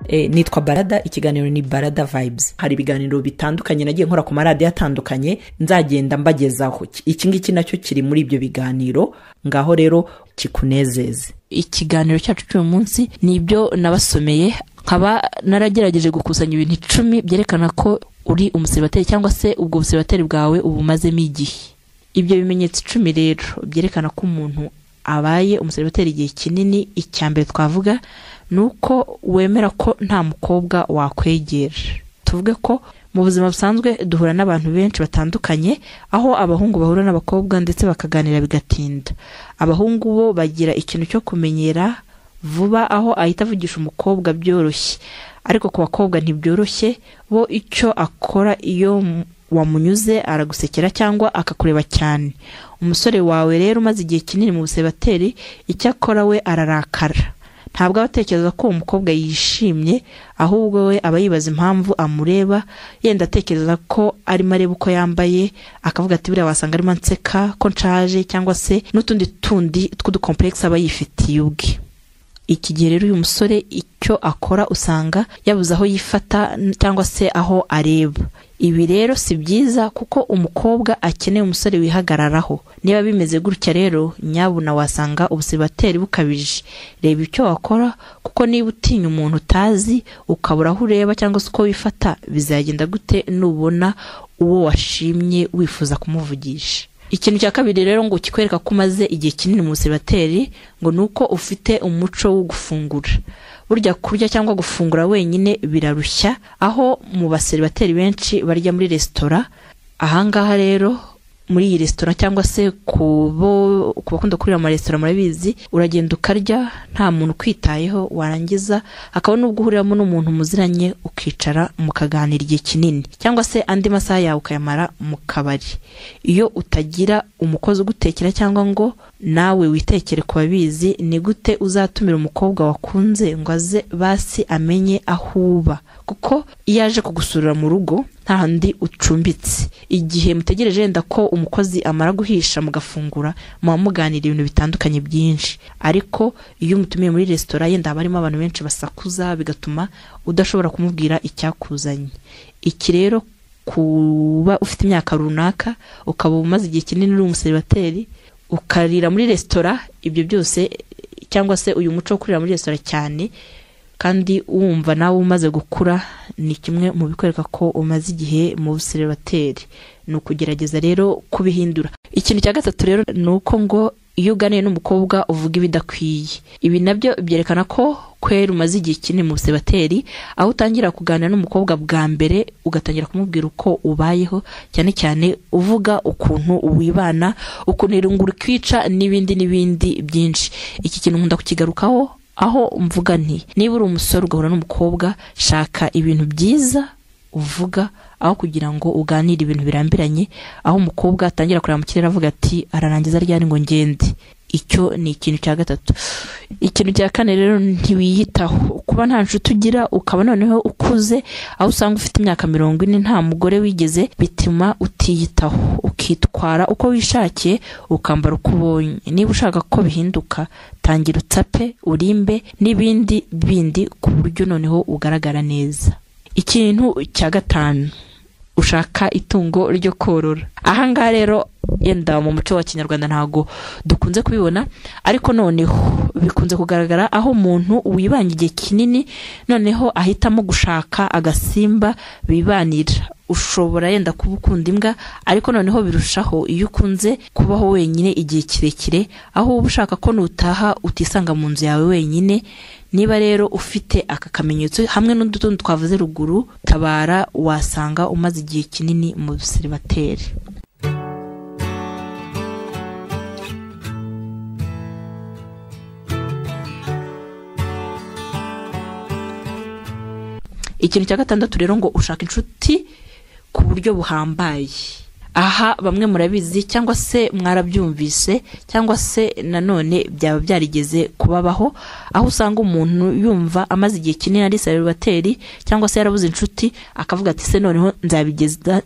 Nitwa Barada, ikiganiro ni Barada Vibes. Hari ibiganiro bitandukanye nagiye nkora ku maradiyo atandukanye nzagenda mbagezaho. Iki ngiki nacyo kiri muri ibyo biganiro, ngaho rero kikunezeze. Ikiganiro cyacu cy'uyu munsi ni ibyo nabasomeye, nkaba naragerageje gukusanya ibintu 10 byerekana ko uri umuseribateri cyangwa se ubwo buseribateri bwawe ubumazemo igihe. Ibyo bimenyetso 10 rero byerekana ko umuntu abaye umuseribateri igihe kinini. Icya mbere twavuga ni uko wemera ko nta mukobwa wakwegera. Tuvuge ko mu buzima busanzwe duhura n'abantu benshi batandukanye, aho abahungu bahura n'abakobwa ndetse bakaganira bigatinda. Abahungu bo bagira ikintu cyo kumenyera vuba, aho ahita avugisha umukobwa byoroshye, ariko ku bakobwa ntibyoroshye. Bo icyo akora iyo wamunyuze aragusekera cyangwa akakureba cyane. Umusore wawe rero umaze igihe kinini mu buseribateri, icyo akora we ararakara. Ntabwo aba atekereza ko uwo mukobwa yishimye, ahubwo we aba yibaza impamvu amureba, yenda atekereza ko arimo areba uko yambaye, akavuga ati buriya wasanga arimo anseka ko nshaje, cyangwa se n'utundi tundi tw'udukomplekisi aba yifitiye ubwe. Iki gihe rero uyu musore icyo akora usanga yabuze aho yifata cyangwa se aho areba. Ibi rero si byiza kuko umukobwa akeneye umusore wihagararaho. Niba bimeze gutya rero nyabuna wasanga ubuseribateri bukabije. Reba icyo wakora, kuko niba utinya umuntu utazi ukabura aho ureba cyangwa se uko wifata, bizagenda gute nubona uwo washimye wifuza kumuvugisha? Ikintu cya kabiri rero ngo kikwereka ko umaze igihe kinini mu buseribateri, ngo ni uko ufite umuco wo gufungura. Burya kurya cyangwa gufungura wenyine birarushya, aho mu baseribateri benshi barya muri resitora. Ahangaha rero muri iyi resitora cyangwa se ku bakunda kurira mu resitora murabizi, uragenda ukarya nta muntu ukwitayeho, warangiza hakaba n'ubwo uhuriramo n'umuntu muziranye ukicara mukaganira igihe kinini, cyangwa se andi masaha yawe ukayamara mu kabari. Iyo utagira umukozi ugutekera cyangwa ngo nawe witekere ku babizi, ni gute uzatumira umukobwa wakunze ngo aze basi amenye aho uba? Kuko iyo aje kugusurira mu rugo nta handi ucumbitse, igihe mutegereje yenda ko umukozi amara guhisha mugafungura, muba muganira ibintu bitandukanye byinshi. Ariko iyo umutumiye muri resitora yenda haba harimo abantu benshi basakuza, bigatuma udashobora kumubwira icyakuzanye. Iki rero kuba ufite imyaka runaka ukaba umaze igihe kinini uri umuseribateri ukarira muri resitora, ibyo byose cyangwa se uyu muco wo kurira muri resitora cyane kandi wumva nawe umaze gukura, ni kimwe mu bikwereka ko umaze igihe mu buseribateri. Ni ukugerageza rero kubihindura. Ikintu cya gatatu rero ni uko ngo iyo uganiye n'umukobwa uvuga ibidakwiye. Ibi nabyo byerekana ko kwera umaze igihe kinini mu buseribateri, aho utangira kuganira n'umukobwa bwa mbere ugatangira kumubwira uko ubayeho, cyane cyane uvuga ukuntu wibana, ukuntu irungu rikwica n'ibindi n'ibindi byinshi. Iki kintu nkunda kukigarukaho, aho mvuga nti niba uri umusore ugahura n'umukobwa, shaka ibintu byiza uvuga aho kugira ngo uganire ibintu birambiranye, aho umukobwa atangira kureba mu kirere avuga ati ararangiza ryari ngo ngende. Icyo ni ikintu cya gatatu. Ikintu cya kane rero, ntiwiyitaho. Kuba nta nshuti ugira ukaba noneho ukuze, aho usanga ufite imyaka 40 nta mugore wigeze, bituma utiyitaho, ukitwara uko wishakiye, ukambara uko ubonye. Niba ushaka ko bihinduka, tangira utsape, urimbe n'ibindi bindi ku buryo noneho ugaragara neza. Ikintu cya gatanu, ushaka itungo ryo korora. Ahangaha rero yenda mu muco wa kinyarwanda ntago dukunze kubibona, ariko noneho bikunze kugaragara aho umuntu wibanye igihe kinini noneho ahitamo gushaka agasimba bibanira. Ushobora yenda kuba ukunda imbwa, ariko noneho birushaho iyo ukunze kubaho wenyine igihe kirekire, aho uba ushaka ko nutaha utisanga mu nzu yawe wenyine. Niba rero ufite aka kamenyetso hamwe n'utundi twavuze ruguru, tabara, wasanga umaze igihe kinini mu buseribateri. Ikintu cya gatandatu rero ngo ushaka inshuti ku buryo buhambaye. Aha bamwe murabizi cyangwa se mwarabyumvise cyangwa se nanone byaba byarigeze kubabaho, aho usanga umuntu yumva amaze igihe kinini ari seribateri cyangwa se yarabuze inshuti, akavuga ati se noneho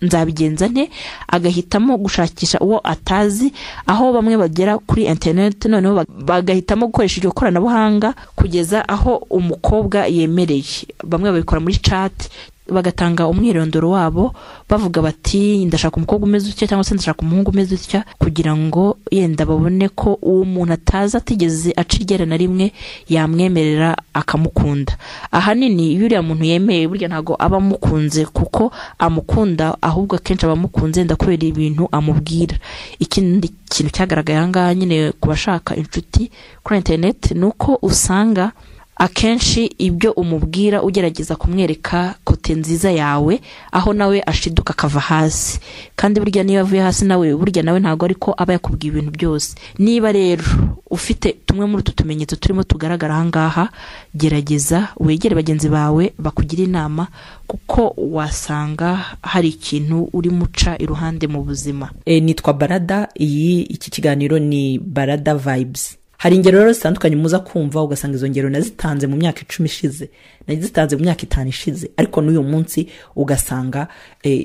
nzabigenza nte, agahitamo gushakisha uwo atazi, aho bamwe bagera kuri internet noneho bagahitamo gukoresha iryo koranabuhanga kugeza aho umukobwa yemereye. Bamwe babikora muri chat, bagatanga umwirondoro wabo bavuga bati ndashaka umukobwa umeze utya cyangwa se ndashaka umuhungu umeze utya, kugira ngo yenda babone ko uwo muntu atazi atigeze aca iryera na rimwe yamwemerera akamukunda. Ahanini iyo uriya muntu yemeye burya ntago aba amukunze kuko amukunda, ahubwo akenshi aba amukunze yenda kubera ibintu amubwira. Ikindi kintu cyagaragaye aha ngaha nyine ku bashaka inshuti kuri internet ni uko usanga akenshi ibyo umubwira ugerageza kumwereka kote nziza yawe, aho nawe ashiduka akava hasi. Kandi burya niba avuye hasi nawe burya nawe ntago ariko aba yakubwiye ibintu byose. Niba rero ufite tumwe muri utu tumenyetso turimo tugaragara aha ngaha, gerageza wegere bagenzi bawe bakugira inama, kuko wasanga hari ikintu uri muca iruhande mu buzima. Nitwa Barada, iki kiganiro ni Barada Vibes. Hari ingero rero zitandukanye muza kumva, ugasanga izo ngero nazitanze mu myaka 10 ishize, nazitanze mu myaka 5 ishize, ariko n'uyu munsi ugasanga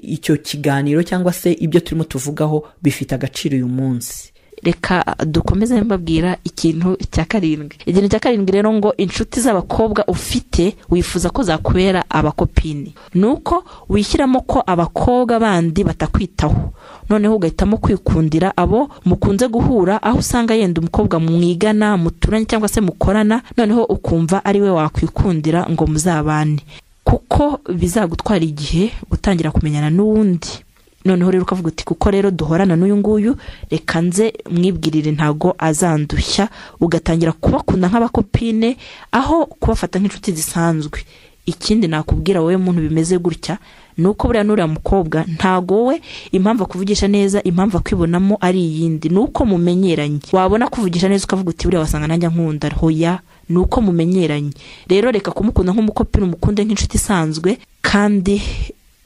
icyo kiganiro cyangwa se ibyo turimo tuvugaho bifite agaciro uyu munsi. Reka dukomeze mbabwira ikintu cya karindwi. Ikintu cya karindwi rero ngo inshuti z'abakobwa ufite wifuza ko zakubera abakopini, nuko wishyiramo ko abakobwa bandi batakwitaho, noneho ugahitamo kwikundira abo mukunze guhura, aho usanga yenda umukobwa mwigana, muturanye cyangwa se mukorana, noneho ukumva ari we wakwikundira ngo muzabane, kuko bizagutwara igihe gutangira kumenyana n'uwundi. Noneho rero ukavuga uti kuko rero duhorana n'uyu nguyu, reka nze mwibwirire ntago azandushya, ugatangira kubakunda nk'abakopine aho kubafata nk'inshuti zisanzwe. Ikindi nakubwira wowe muntu bimeze gutya, nuko buriya nuriya mukobwa ntago we impamvu akuvugisha neza, impamvu akwibonamo ari iyindi, nuko mumenyeranye. Wabona kuvugisha neza ukavuga uti buriya wasanga nanjye nkunda, hoya nuko mumenyeranye. Rero reka kumukunda nk'umukopine, umukunde nk'inshuti isanzwe, kandi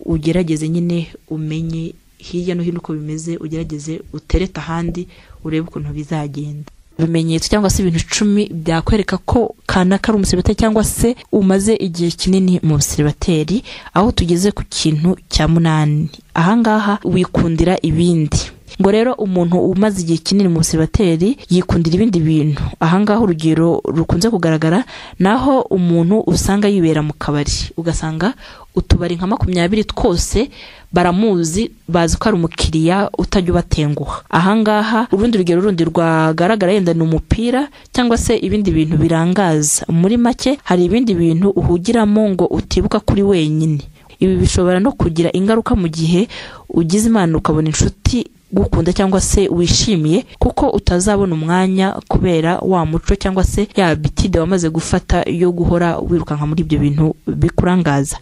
ugerageze nyine umenye hirya no hino uko bimeze, ugerageze uterete ahandi urebe ukuntu bizagenda. Ibimenyetso cyangwa se ibintu 10 byakwereka ko kanaka ari umuseribateri cyangwa se umaze igihe kinini mu buseribateri, aho tugeze ku kintu cya 8. Aha ngaha wikundira ibindi. Ngo rero umuntu umaze igihe kinini mu buseribateri yikundira ibindi bintu. Aha ngaha urugero rukunze kugaragara naho umuntu usanga yibera mu kabari, ugasanga utubari nka 20 twose baramuzi, bazi ko ari umukiriya utajya ubatenguha. Aha ngaha urundi rugero rundi rwagaragara yenda ni umupira cyangwa se ibindi bintu birangaza. Muri make hari ibindi bintu uhugiramo ngo utibuka kuri wenyine. Ibi bishobora no kugira ingaruka mu gihe ugize Imana ukabona inshuti gukunda cyangwa se wishimiye, kuko utazabona umwanya kubera wa muco cyangwa se ya bitide wamaze gufata yo guhora wirukanka muri ibyo bintu bikurangaza.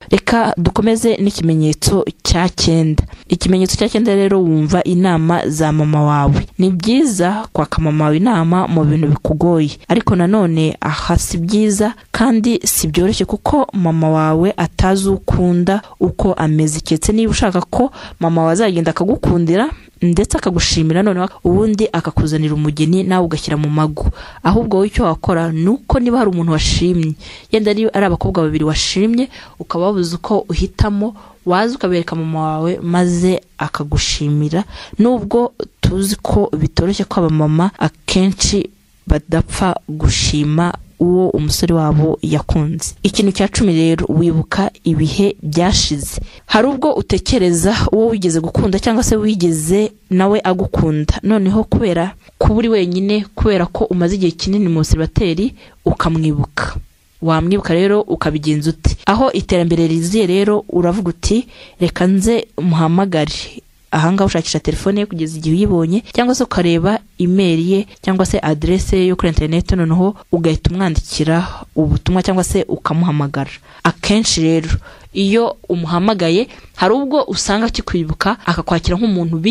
Reka dukomeze n'ikimenyetso cya 9. Ikimenyetso cya 9 rero wumva inama za mama wawe. Ni byiza kwaka mama wawe inama mu bintu bikugoye, ariko nanone aha si byiza kandi si byoroshye, kuko mama wawe atazi ukunda uko ameze. Keretse niba ushaka ko mama wawe azagenda akagukundira ndetse akagushimira, noneho ubundi akakuzanira umugeni nawe ugashyira mu mago. Ahubwo wowe icyo wakora nuko niba hari umuntu washimye, yenda ari abakobwa babiri washimye, ukaba wabuze uko uhitamo, waza ukabereka mama wawe maze akagushimira. Nubwo tuzi ko bitoroshye ko abamama akenshi badapfa gushima uwo umusore wabo yakunze. Ikintu cya 10 rero wibuka ibihe byashize. Hari ubwo utekereza uwo wigeze gukunda cyangwa se wigeze nawe agukunda, noneho kubera kuba uri wenyine, kubera ko umaze igihe kinini mu buseribateri, ukamwibuka. Wamwibuka rero ukabigenza ute? Aho iterambere riziye rero uravuga uti reka nze muhamagare. Aha ngaha ushakisha telefone ye kugeza igihe uyibonye, cyangwa se ukareba email ye cyangwa se adresse ye yo kuri internet, noneho ugahita umwandikira ubutumwa cyangwa se ukamuhamagara. Akenshi rero iyo umuhamagaye hari ubwo usanga akikwibuka akakwakira nk'umuntu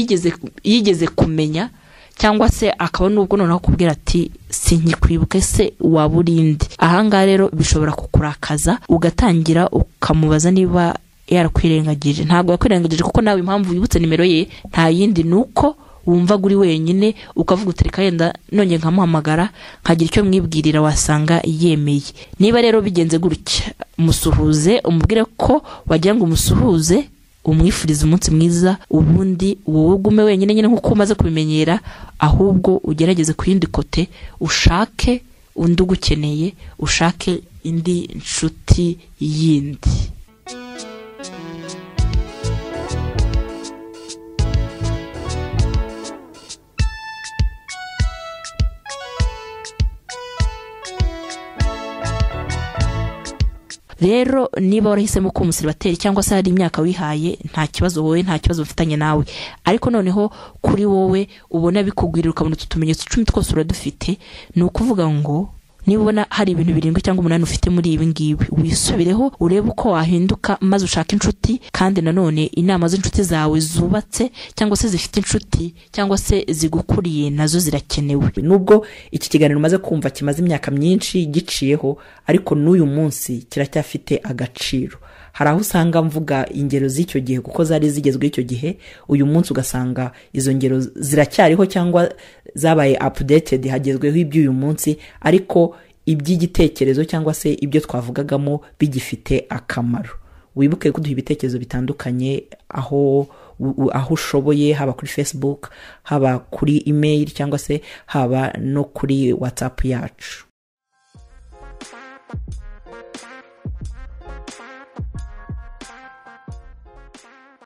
yigeze kumenya, cyangwa se akaba nubwo noneho akubwira ati sinkikwibuke se waba urinde. Aha ngaha rero bishobora kukurakaza, ugatangira ukamubaza niba Yarakwirengagije. Ntabwo yakwirengagije, kuko nawe impamvu wibutse nimero ye nta yindi, ni uko wumvaga uri wenyine, ukavuga uti reka yenda nongeye nkamuhamagara nkagira icyo mwibwirira, wasanga yemeye. Niba rero bigenze gutya, musuhuze, umubwire ko wagira ngo umusuhuze, umwifurize umunsi mwiza, ubundi wowe ugume wenyine nyine nk'uko umaze kubimenyera, ahubwo ugerageze ku yindi kote, ushake undi ugukeneye, ushake indi nshuti yindi. Rero niba warahisemo kuba umuseribateri cyangwa se hari imyaka wihaye, nta kibazo wowe, nta kibazo ufitanye nawe. Ariko noneho kuri wowe ubona bikugwirira, ukabona utu tumenyetso 10 twose uradufite, ni ukuvuga ngo niba ubona hari ibintu 7 cyangwa 8 ufite muri ibi ngibi, wisubireho urebe uko wahinduka, maze ushake inshuti. Kandi nanone inama z'inshuti zawe zubatse cyangwa se zifite inshuti cyangwa se zigukuriye nazo zirakenewe. Nubwo iki kiganiro umaze kumva kimaze imyaka myinshi giciyeho, ariko n'uyu munsi kiracyafite agaciro. Hari aho usanga mvuga ingero z'icyo gihe kuko zari zigezweho icyo gihe, uyu munsi ugasanga izo ngero ziracyariho cyangwa zabaye updated, hagezweho iby'uyu munsi, ariko iby'igitekerezo cyangwa se ibyo twavugagamo bigifite akamaro. Wibuke kuduha ibitekerezo bitandukanye aho ushoboye, haba kuri Facebook, haba kuri email, cyangwa se haba no kuri WhatsApp yacu.